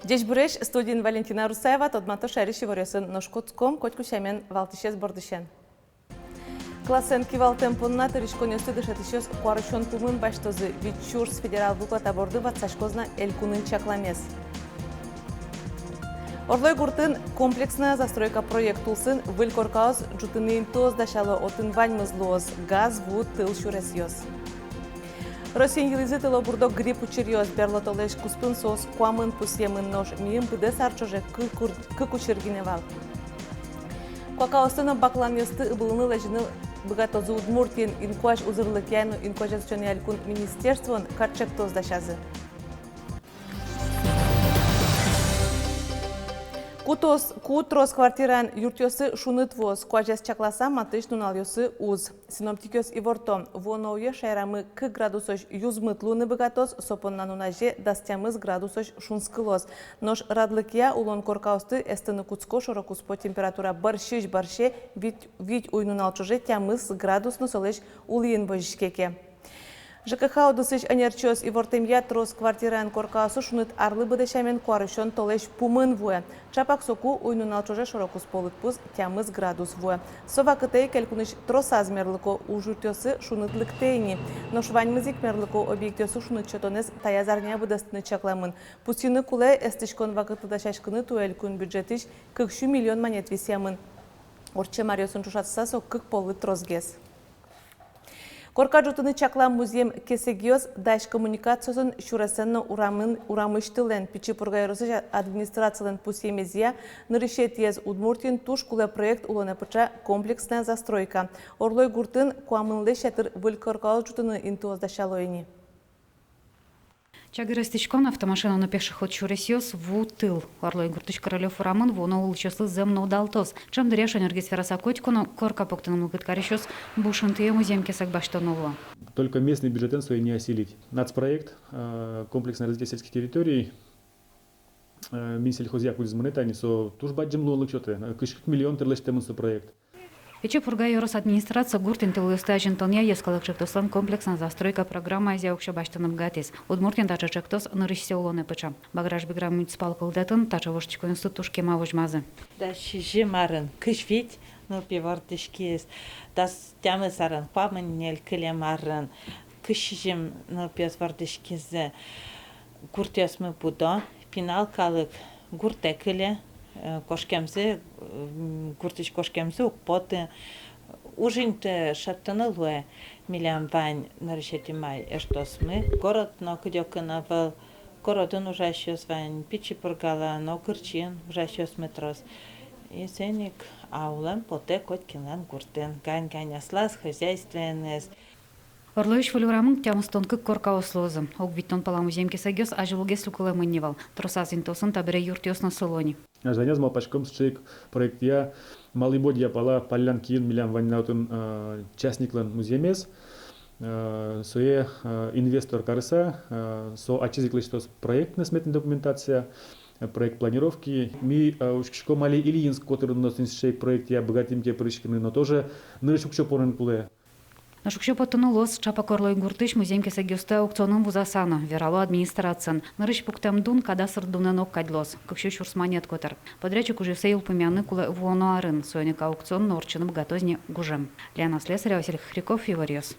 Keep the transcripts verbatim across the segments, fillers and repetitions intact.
Ӟечбуресь! Студиын Валентина Русаева. Тодмато шаерысь иворъёсын. Нош кутском котьку сямен валтӥсез бордысен. Классэн кивалтэм понна тыриськонъёсты дышетӥсьёс куарусён пумын басьтозы. Вить сюрс федерал выплата борды ватсаськоз на элькунын чакламез. Орлой гуртын комплексная застройка проект улсын выль коркаос ӝутыны интыос дасяло. Отын ваньмыз луоз: газ, ву, тыл сюресъёс. Россиын йылӥзы тылобурдо грипп учыръёс. Берло толэзь куспын соос куамын пусъемын, нош миым быдэс ар ӵоже кык ур-, кык учыр гинэ вал. Куакаосты но бакланъёсты ыбылыны лэзьыны быгатозы Удмуртиын. Инкуазь узырлыкъя но инкуазез утёнъя элькун министерствоын катӵектос дасязы. Ку трос, ку трос квартираен юртъёсы шуныт вуоз. Куазез чакласа, матысь нуналъёсы уз. Синоптикъёс иворто: вуоно уе шаерамы кык градусозь юзмыт луыны быгатоз, со понна нуназе дас тямыс градусозь шунскылоз. Нош радлыкъя улон коркаосты эстыны кутско шоро-куспо температура бӧрсьысь бӧрсе, вить, вить уй-нунал ӵоже тямыс градус но солэсь улӥын возиське ке. ЖКХ удысысь ӧнерчиос ивортэмъя, трос квартираен коркаосы шуныт арлы быдэ сямен куарусён толэзь пумын вуэ. Ӵапак соку уй-нунал ӵоже шоро-куспо лыдпус тямыс градус вуэ. Со вакытэ ик элькунысь тросаз мерлыко ужъюртъёсы шуныт лыктэ ини. Нош ваньмыз ик мерлыко объектъёсы шуныт сётонэз таяз арня быдэстыны чакламын. Пусйыны кулэ, эстӥськон вакытлы дасяськыны туэ элькун бюджетысь кык сю миллион манет висъямын. Ортчем аръёсын ӵошатыса, со кык поллы тросгес. Корка ӝутыны чаклам музъем кесэгъёс дась коммуникациосын, сюресэн но урамын, урамысь тылэн. Пичи Пурга ёросысь администрацилэн пусъемезъя, нырысетӥез Удмуртиын туж кулэ проект улонэ пыӵа: комплексная застройка. Орлой гуртын куамынлэсь ятыр выль коркаос ӝутыны интыос дасяло ини. Чагыр эстӥськон, автомашина но пешеход сюресъёс, ву, тыл. Орлой гуртысь Королёв урамын вуоно улӥсьёслы зэм но удалтоз. Ӵем дыръя шонергес вераса, котьку но корка пуктыны мылкыд карисьёс буш интые музъем кесэг басьтоно луо. Только местный бюджетэн сое не осилить. Нацпроект, э, комплексное развитие сельских территорий, э, Минсельхозъя кудӥз мынэ тани, со туж бадӟым луонлык сётэ. Э, кызь кык миллион тыр лэсьтэмын со проект. Пичи Пурга ёрос администрация гурт интыосты азинтонъя йӧскалык ӵектослэн комплексной застройка программаезъя уксё басьтыны быгатӥз. Удмуртиын таӵе ӵектос нырысьсэ улонэ пыӵа. Баграш-Бигра муниципал кылдытэтын таӵе воштӥськонъёсты туж кема возьмазы. Дас сизьым арын кызь вить нылпи вордӥськиз, дас тямыс арын куамын ньыль, кылем арын кызь сизьым нылпиос вордӥськизы. Гуртъёсмы будо, пинал калык гуртэ кыле, э, кошкемзы, м, гуртысь кошкемзы уг поты. Уж инты шедьтыны луэ. Милям вань нырысетӥ май эштосмы. Город но кыдёкын ӧвӧл, городын ужасьёс вань, Пичи Пургалэн но Кырчиын ужасьёсмы трос. И соин ик аулэм потэ котькинлэн гуртын, гань-гань аслаз хозяйствоеныз. Орлоысь выль урамын тямыстон кык коркаос луозы. Ог витьтон пала музъем кесэгъёс азьвылгес люкылэмын ни вал. Тросаз интыосын табере юртъёс но сыло ни. Азьланяз малпаськом сыӵе ик проектъя, Малой Бӧдья пала, Паллян киын милям вань на отын, э, частниклэн музъемез. Э, сое, э, инвестор карыса, э, со ачиз ик лэсьтоз проектно-сметной документация, э, проект планировки. Ми, э, учкиськом, али Ильинск котырын но сыӵе ик проектъя быгатӥм ке пыриськыны, но тоже нырысь уксё понын кулэ. Нош уксё поттыны луоз ӵапак Орлой гуртысь музъем кесэгъёсты аукционын вузаса но, верало администрациын. Нырысь пуктэм дун кадастр дунэн огкадь луоз, кык сю сюрс манет котыр. Подрядчик ужъёссэ йылпумъяны кулэ вуоно арын, соин ик аукцион но ортчыны быгатоз ни гужем. Лена Слесарева, Василий Хохряков, «Иворъёс».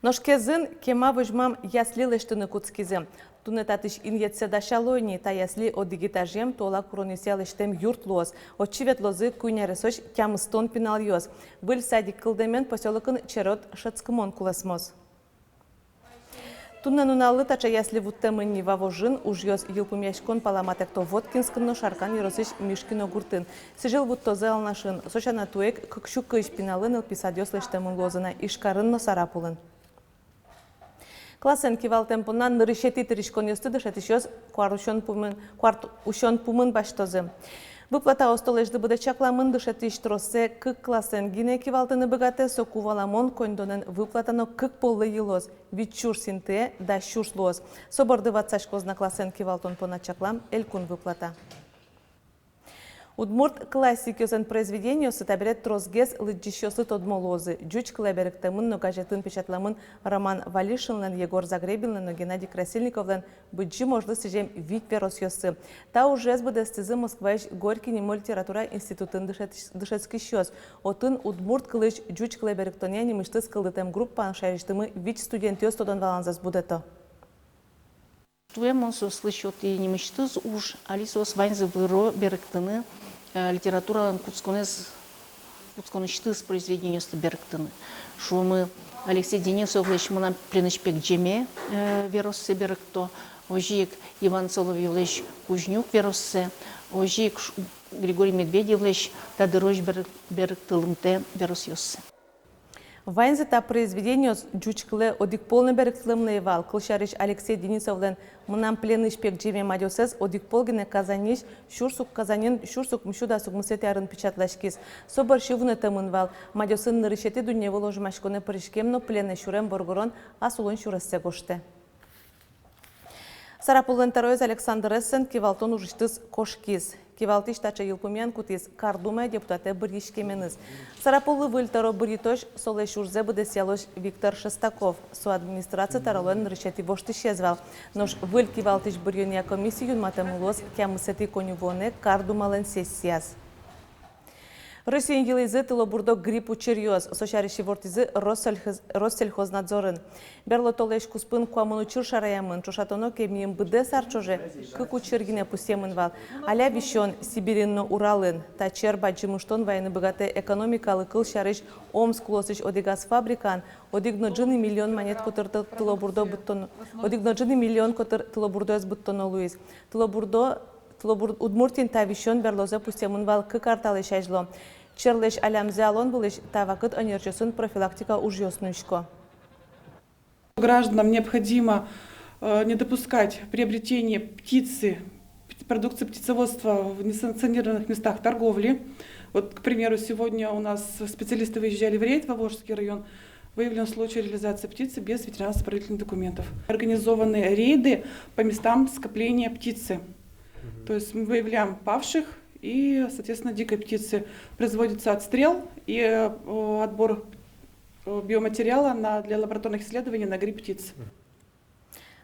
Нош Кезын кема возьмам ясли лэсьтыны кутскизы. Туннэ татысь инъетсэ дасяло ини. Та ясли одӥг этажъем, туала куронъёсъя лэсьтэм юрт луоз. Отчы ветлозы куинь аресозь тямыстон пиналъёс. Выль садик кылдэмен посёлокын черод шӧдскымон кулэсмоз. Туннэ нуналлы таӵе ясли вуттэмын ни Вавожын, ужъёс йылпумъяськон пала матэкто Воткинскын но Шаркан ёросысь Мишкино гуртын. Сӥзьыл вуттозы Алнашын. Со сяна, туэ ик кык сю кызь пиналлы нылпи садъёс лэсьтэмын луозы на Ижкарын но Сарапулын. Классэн кивалтэм понна нырысетӥ тыриськонъёсты дышетӥсьёс куарусён пумын, куартусён пумын басьтозы. Выплатаос толэзьлы быдэ чакламын. Дышетӥсь троссэ кык классэн гинэ кивалтыны быгатэ, соку валамон, коньдонэн выплата но кык поллы йылоз: вить сюрс интые дас сюрс луоз. Со борды ватсаськоз на классэн кивалтон понна чаклам элькун выплата. Удмурт классикъёслэн произведениоссы табере тросгес лыдӟисьёслы тодмо луозы. Ӟуч кылэ берыктэмын но газетын печатлэмын Роман Валишинлэн, Егор Загребинлэн но Геннадий Красильниковлэн Быдӟым ожлы сӥзем вить веросъёссы. Та ужез быдэстӥзы Москваысь Горький нимо литература институтын дышет-, дышетскисьёс. Отын удмурт кылысь ӟуч кылэ берыктонъя нимысьтыз кылдытэм группаын шаерысьтымы вить студентъёс тодон-валанзэс будэто. Туэ мон соослы сётӥ нимысьтыз уж, али соос ваньзы выро берыктыны, э, литературалэн кутсконэз кутсконысьтыз произведениосты берыктыны. Шуомы, Алексей Денисовлэсь «Мынам пленысь пегӟеме», э, вероссэ берыкто, озьы ик Иван Соловьёвлэсь «Кузнюк» вероссэ, озьы ик ш-, Григорий Медведевлэсь «Та дырозь» берык-, берыктылымтэ веросъёссэ. Ваньзы та произведениос ӟуч кылэ одӥг пол но берыктылэмын ӧй вал. Кылсярысь, Алексей Денисовлэн «Мынам пленысь пегӟеме» мадёсэз одӥг пол гинэ Казаньысь сюрс укмыс, Казаньын сюрс укмыссю дас укмысэтӥ арын печатласькиз. Со бӧрсьы вунэтэмын вал. Мадёсын нырысетӥ дунневыл ожмаськонэ пыриськем но пленэ сюрем воргорон ас улон сюрессэ гожтэ. Сарапуллэн тӧроез Александр Эссен кивалтон ужысьтыз кошкиз. Кивалтӥсь таӵе йылпумъян кутӥз Кар Думае депутатэ быръиськеменыз. Сарапуллы выль тӧро быръитозь солэсь ужзэ быдэсъялозь Виктор Шестаков. Со администраци тӧролэн нырысетӥ воштӥсез вал. Нош выль кивалтӥсь быръёнъя комиссия юнматэмын луоз тямысэтӥ коньывуонэ Кар Думалэн сессияз. Россиын йылӥзы тылобурдо грипп учыръёс. Со сярысь ивортӥзы Россельхоз-, Россельхознадзорын. Берло толэзь куспын куамын учыр шараямын. Ӵошатоно ке, миым быдэс ар ӵоже кык учыр гинэ пусъемын вал. Аля висён Сибирьын но Уралын. Та чер бадӟым ыштон вайыны быгатэ экономикалы. Кылсярысь, Омск улосысь одӥгаз фабрикаын одӥг но ӝыны миллион манет котыр ты-, тылобурдо быдтон-, одӥг но ӝыны миллион котыр тылобурдоез быдтоно луиз. Тылобурдо, тылобур-, Удмуртиын та висён берлозэ пусъемын вал кык ар талэсь азьло. Черлэсь алямзэ алон вылысь та вакыт ӧнерчиосын профилактика ужъёс нуисько. Гражданам необходимо, э, не допускать приобретения птицы, п-, продукции птицеводства в несанкционированных местах торговли. Вот, к примеру, сегодня у нас специалисты выезжали в рейд в Вавожский район. Выявлен случай реализации птицы без ветеринарно-сопроводительных документов. Организованы рейды по местам скопления птицы. То есть мы выявляем павших, и, соответственно, дикой птицы производится отстрел и, э, отбор, э, биоматериала на, для лабораторных исследований на грипп птиц.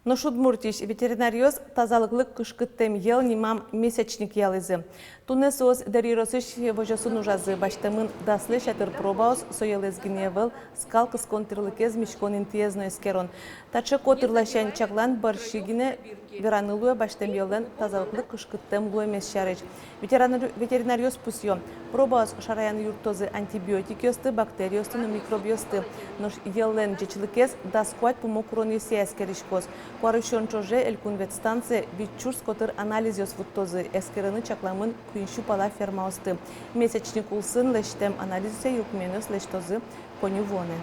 Нош Удмуртиысь ветеринаръёс «Тазалыклы кышкыттэм йӧл» нимам месячник ялӥзы. Туннэ соос Дэри ёросысь возёсын ужазы. Басьтэмын даслэсь ятыр пробаос, со йӧлэз гинэ ӧвӧл, скал кыскон тӥрлыкез, миськон интыез но эскерон. Таӵе котыр ласянь чаклан бӧрсьы гинэ вераны луэ басьтэм йӧллэн тазалыклы кышкыттэм луэмез сярысь. Ветеринар-, ветеринаръёс пусъё: пробаос шараяны юрттозы антибиотикъёсты, бактериосты но микробъёсты. Нош йӧллэн ӟечлыкез дас куать пумо куронъёсъя эскериськоз. Куарусён ӵоже элькун ветстанцие вить сюрс котыр анализъёс вуттозы, эскерыны чакламын куинь сю пала фермаосты. Месячник улсын лэсьтэм анализъёсъя йылпумъянъёс лэсьтозы коньывуонэ.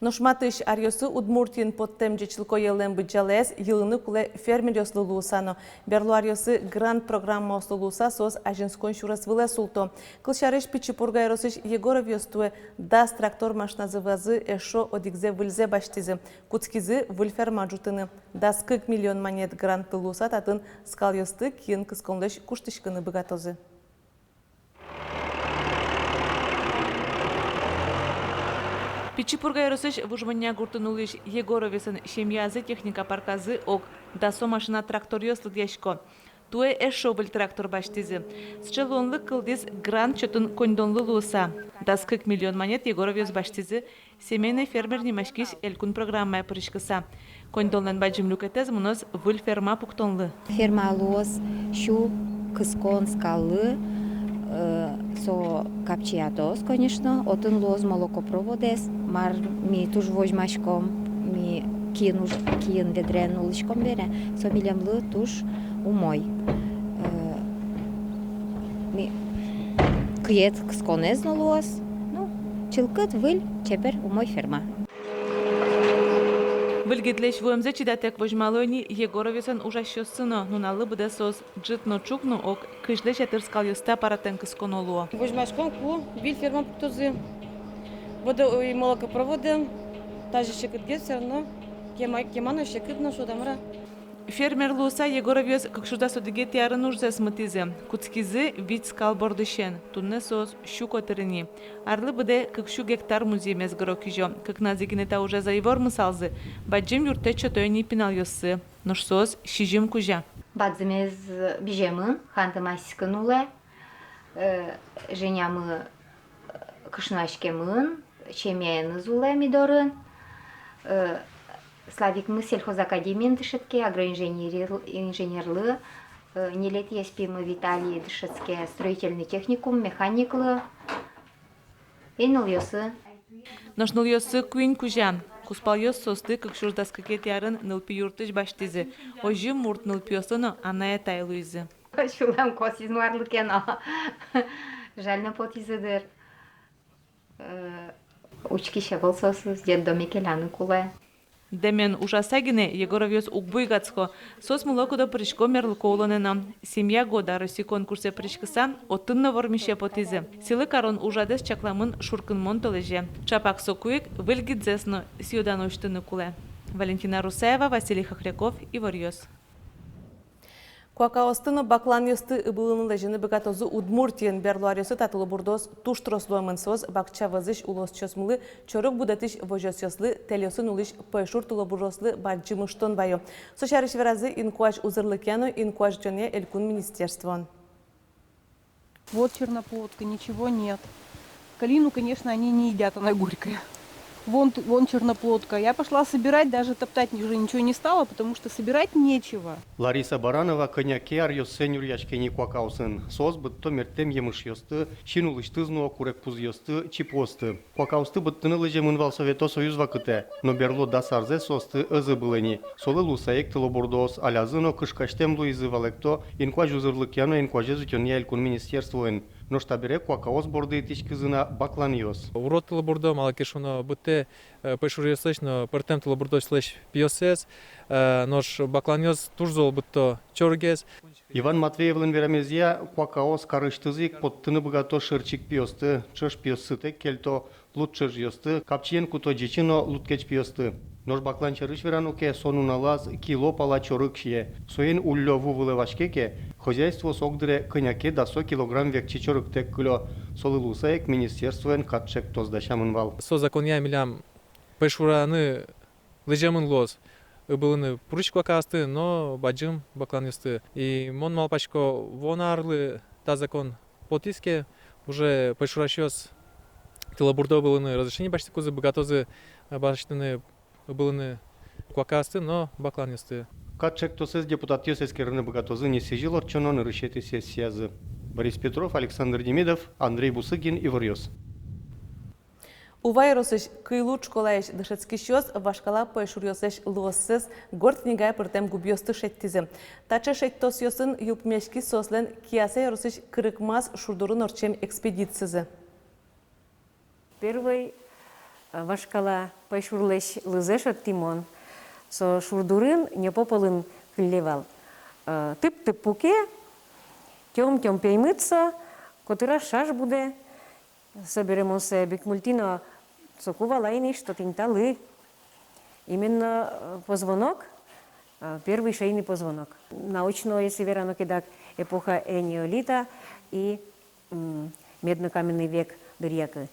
Нош матысь аръёсы Удмуртиын поттэм ӟечлыко йӧллэн быдӟалаез йылыны кулэ фермеръёслы луыса но. Берло аръёсы грант программаослы луыса соос азинскон сюрес вылэ султо. Кылсярысь, Пичи Пурга ёросысь Егоровъёс туэ дас трактор машиназы вуазы, эшшо одӥгзэ выльзэ басьтӥзы. Кутскизы выль ферма ӝутыны. Дас кык миллион манет грантлы луыса татын скалъёсты киын кысконлэсь куштӥськыны быгатозы. Пичи Пурга ёросысь Вуж Вынъя гуртын улӥсь Егоровъёслэн семьязы техника парказы ог дасо машина тракторъёс лыдъясько. Туэ эшшо выль трактор басьтӥзы. Сыӵе луонлык кылдӥз грант чотын коньдонлы луыса. Дас кык миллион манет Егоровъёс басьтӥзы «Семейный фермер» нимаськись элькун программае пыриськыса. Коньдонлэн бадӟым люкетэз мыноз выль ферма пуктонлы. Ферма луоз сю кыскон скаллы, э, со капчиятоз, конечно, отын луоз молокопроводэз, мар ми туж возьмаськом, ми киын уж-, киын ведрен улӥськом бере, со милемлы туж умой. Э, ми кыед кысконэз но луоз, ну, чылкыт, выль, чебер, умой ферма. Выль гидлэсь вуэмзэ чидатэк возьмало ини Егоровъёслэн ужасьёссы но. Нуналлы быдэ соос ӝыт но ӵукна ог кызьлэсь ятыр скалъёсты аппаратэн кысконо луо. Возьмаськом, ку выль ферма пуктозы. Водо-, ой, молокопроводэн, тазьы секытгес всё равно. Кема-, кема но секыт но, шуод-а, мар-а. Фермер луыса, Егоровъёс кык сюрс дас одӥгетӥ арын ужзэс мытӥзы. Кутскизы вить скал бордысен, туннэ соос сю котыр ини. Арлы быдэ кык сю гектар музъемез гыро-кизё. Кыкназы гинэ та ужез ӧй вормысалзы. Бадӟым юрттэт сёто ини пиналъёссы. Нош соос сизьым кузя. Бадӟымез быземын, хантымаськыны улэ, э, Женямы, э, кышнояськемын, семьяеныз улэ ми дорын. Э, Славикмы сельхозакадемиын дышетске, агроинженер-, инженерлы, э, ньылетӥез пимы Виталий дышетске строительный техникум, механиклы. И нылъёсы. Нош нылъёсы куинь кузя. Кузпалъёс соосты кык сюрс дас кыкетӥ арын нылпи юртысь басьтӥзы. Озьы мурт нылпиослы но анай-атай луизы. Сюлэм косӥз мар ке но. Жаль но потӥзы дыр. Э, учкись ӧвӧл соосыз, детдоме келяны кулэ. Дэмен ужаса гинэ Егоровъёс уг буйгатско. Соос мыло-кыдо пырисько мерлыко улонэ но. «Семья года» Россия конкурсэ пыриськыса, отын но вормисе потӥзы. Сӥлы карон ужрадэз чакламын шуркынмон толэзе. Чапак соку ик выль гидзэс но сӥё-дано усьтыны кулэ. Валентина Русаева, Василий Хохряков, «Иворъёс». Куакаосты но бакланъёсты ыбылыны, лэзьыны быгатозы Удмуртиын. Берло аръёсы та тылобурдоос туж трос луэмын. Соос бакча вӧзысь улосчиосмылы, чорыг будэтӥсь возёсъёслы, тэльёсын улӥсь пӧйшур тылобурдослы бадӟым ыштон вайо. Со сярысь веразы инкуазь узырлыкъя но инкуазь утёнъя элькун министерствоын. Вот черноплодка, ничего нет. Калину, конечно, они не едят, она горькая. Вон т-, вон черноплодка. Я пошла собирать, даже топтать уже ничего не стала, потому что собирать нечего. Лариса Баранова кӧня ке аръёсы нюръяське ини куакаосын. Соос быдто мерттэм емышъёсты, син улысьтыз нуо курегпузъёсты, чипыосты. Куакаосты быдтыны лэземын вал Совето Союз вакытэ, но берло дас арзэ соосты ӧз ыбылэ ни. Солы луыса ик тылобурдоос алязы но кышкасьтэм луизы, валэкто инкуазь узырлыкъя но инкуазез утёнъя элькун министерствоын. Нош табере куакаос борды итӥськизы на бакланъёс. Урод тылобурдо, малы ке шуоно, быдтэ, э, пӧйшуръёслэсь но пӧртэм тылобурдослэсь пиоссэс, э, нош бакланъёс туж зол быдто чорыгез. Иван Матвеевлэн верамезъя, куакаос карысьтызы ик поттыны быгато шырчик пиосты, ӵӧж пиосты тэк кельто, лудӵӧжъёсты, капчиен куто ӟичы но лудкеч пиосты. Нош баклан сярысь верано ке, со нуналаз кило пала чорыг сие. Соин уллё ву вылэ ваське ке, хозяйствоос огдыре кӧня ке дасо килограмм векчи чорыгтэк кылё. Солы луыса ик министерствоен кат ӵектос дасямын вал. Со законъя милям пӧйшураны лэземын луоз ыбылыны пурысь куакаосты но бадӟым бакланъёсты. И мон малпасько, вуоно арлы та закон потӥз ке, уже пӧйшурасьёс тылобурдо ыбылыны разрешение басьтыкузы, быгатозы, э, басьтыны ыбылыны куакаосты но бакланъёсты. Кат ӵектосэз депутатъёс эскерыны быгатозы ни сӥзьыл ортчоно нырысетӥ сессиязы. Борис Петров, Александр Демидов, Андрей Бусыгин, «Иворъёс». Ува ёросысь Кыйлуд школаысь дышетскисьёс вашкала пӧйшуръёслэсь лыоссэс горд книгае пыртэм губъёсты шедьтӥзы. Таӵе шедьтосъёсын йылпумъяськиз соослэн Кияса ёросысь Кырыкмас шур дурын ортчем экспедицизы. Первой, э, вашкала пӧйшурлэсь лызэ шедьтӥ мон. Со шур дурын, Ньӧпо пӧлын кылле вал. Э, тып-тып пуке, тём-тём пеймыт со, котыраз шаш будэ. Собере мон сое бикмыльтӥ но, соку валай ни, что тӥни та лы. Именно, э, позвонок, э, первый шейный позвонок. Научно, если верано ке, дак эпоха энеолита и, м, меднокаменный век дыръя ке.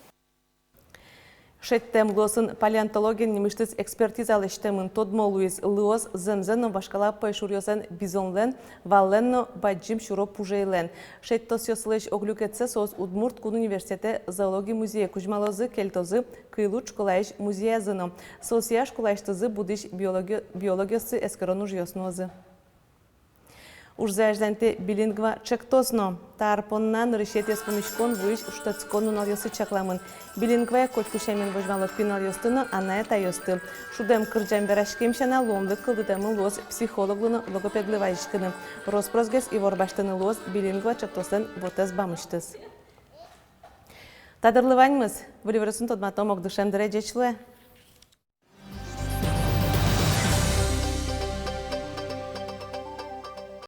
Шедьтэм лыосын палеонтологиен нимысьтыз экспертиза лэсьтэмын. Тодмо луиз: лыос зэмзэ но вашкала пӧйшуръёслэн бизонлэн, валлэн но бадӟым сюро пужейлэн. Шедьтосъёслэсь ог люкетсэ соос Удмурт кун университетэ зоологи музее кузьмалозы, кельтозы Кыйлуд школаысь музеязы но. Соосъя школаысьтызы будӥсь биологи-, биологъёсты эскерон ужъёс нуозы. Ужзэ азьланьтэ «Билингва» ӵектос но. Та ар понна нырысетӥез пумиськон вуись шутэтскон нуналъёсы чакламын. Билингвае котьку сямен возьмало пиналъёсты но анай-атайёсты. Шудэм кырӟан вераськем сяна, луонлык кылдытэмын луоз психологлы но логопедлы вазиськыны. Рос-просгес ивор басьтыны луоз «Билингва» ӵектослэн вотэс бамысьтыз. Та дырлы ваньмыз. Выль иворъёсын тодматом огдышем дыре. Ӟеч луэ!